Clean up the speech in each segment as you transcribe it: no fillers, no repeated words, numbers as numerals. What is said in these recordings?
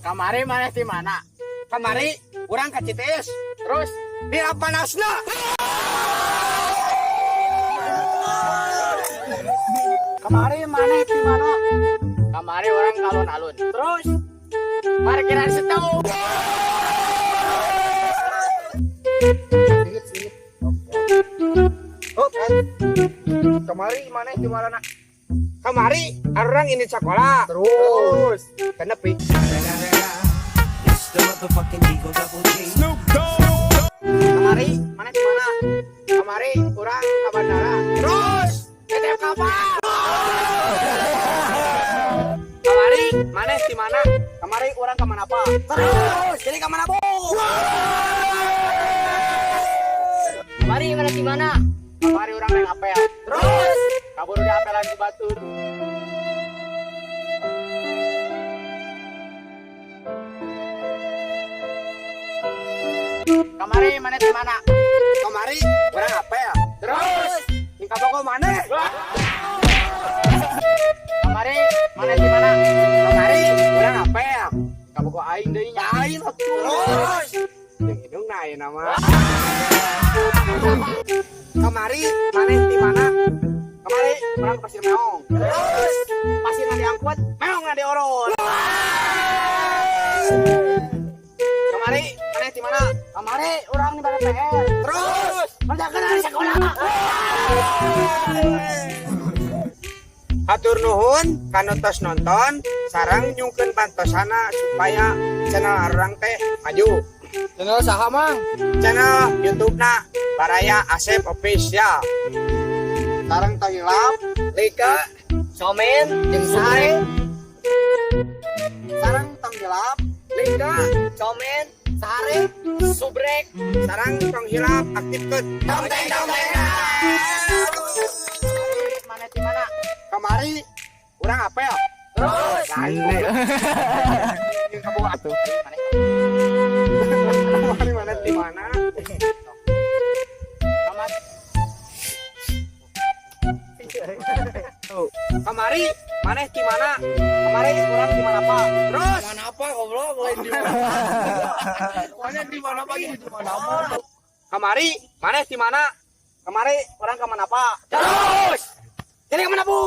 Kamari maneh di mana? Kamari urang ka Citiis. Terus di panasna. Kamari maneh di mana? Kamari urang ka alun-alun. Terus parkiran situ. Oh, kamari maneh di mana? Kamari urang ini sekolah. Terus kenepi. Kamari maneh di mana? Kamari urang ka bandara. Terus tetep kapal. Kamari maneh di mana? Kamari urang ka mana apa? Terus jadi ka mana bu? Kamari maneh di mana? Kamari urang rek apel. Terus kabur di apelan ku batur. Kamari maneh di mana? Kamari urang apel. Terus ning ka Bogor maneh. Kamari maneh di mana? Kamari urang apel. Ka Bogor aing deui nya. Lain atuh. Terus jeung hidungna ayeuna mah. Kamari maneh di mana? Kamari urang Pasir Meong. Terus pasirna diangkut, meongna diorot. Kamari maneh di mana? Kamari urang di balai PR. Terus kerjakeun ari sekolah. Hatur nuhun kanu tos nonton, sareng nyungkeun pantosana supaya channel arurang teh maju. Channel saha mang? Channel YouTube-na Baraya Asep Official. Sareng tong hilap, like, komen, jeung sare. Sareng tong hilap, like, komen, sare, subrek. Sareng tong hilap aktifkeun tonteng tonteng. Mana di mana? Kamari urang apel. Terus lain. Jeung kaboga atuh. Kamari mana di mana? Kamari. Kamari maneh di mana? Kamari urang di mana apa? Terus mana apa goblok lain di mana? Mana di mana apa di mana apa? Kamari maneh di mana? Kamari urang ka mana apa? Terus jadi ka mana bu?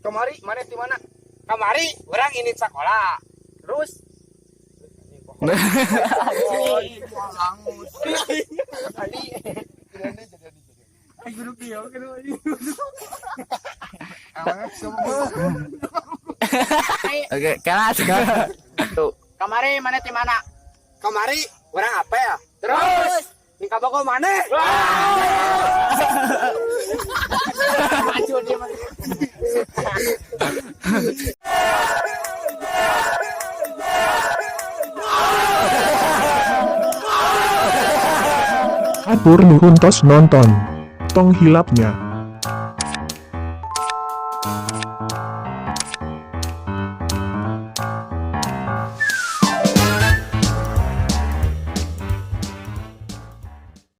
Kamari maneh di mana? Kamari urang ini sekolah. Terus Oke, kelas. Tuh. Kamari mana di mana? Kamari urang apel. Terus ning ka Bogor maneh. Maju dia mah. Hatur nuhun tos nonton. Tong hilapnya.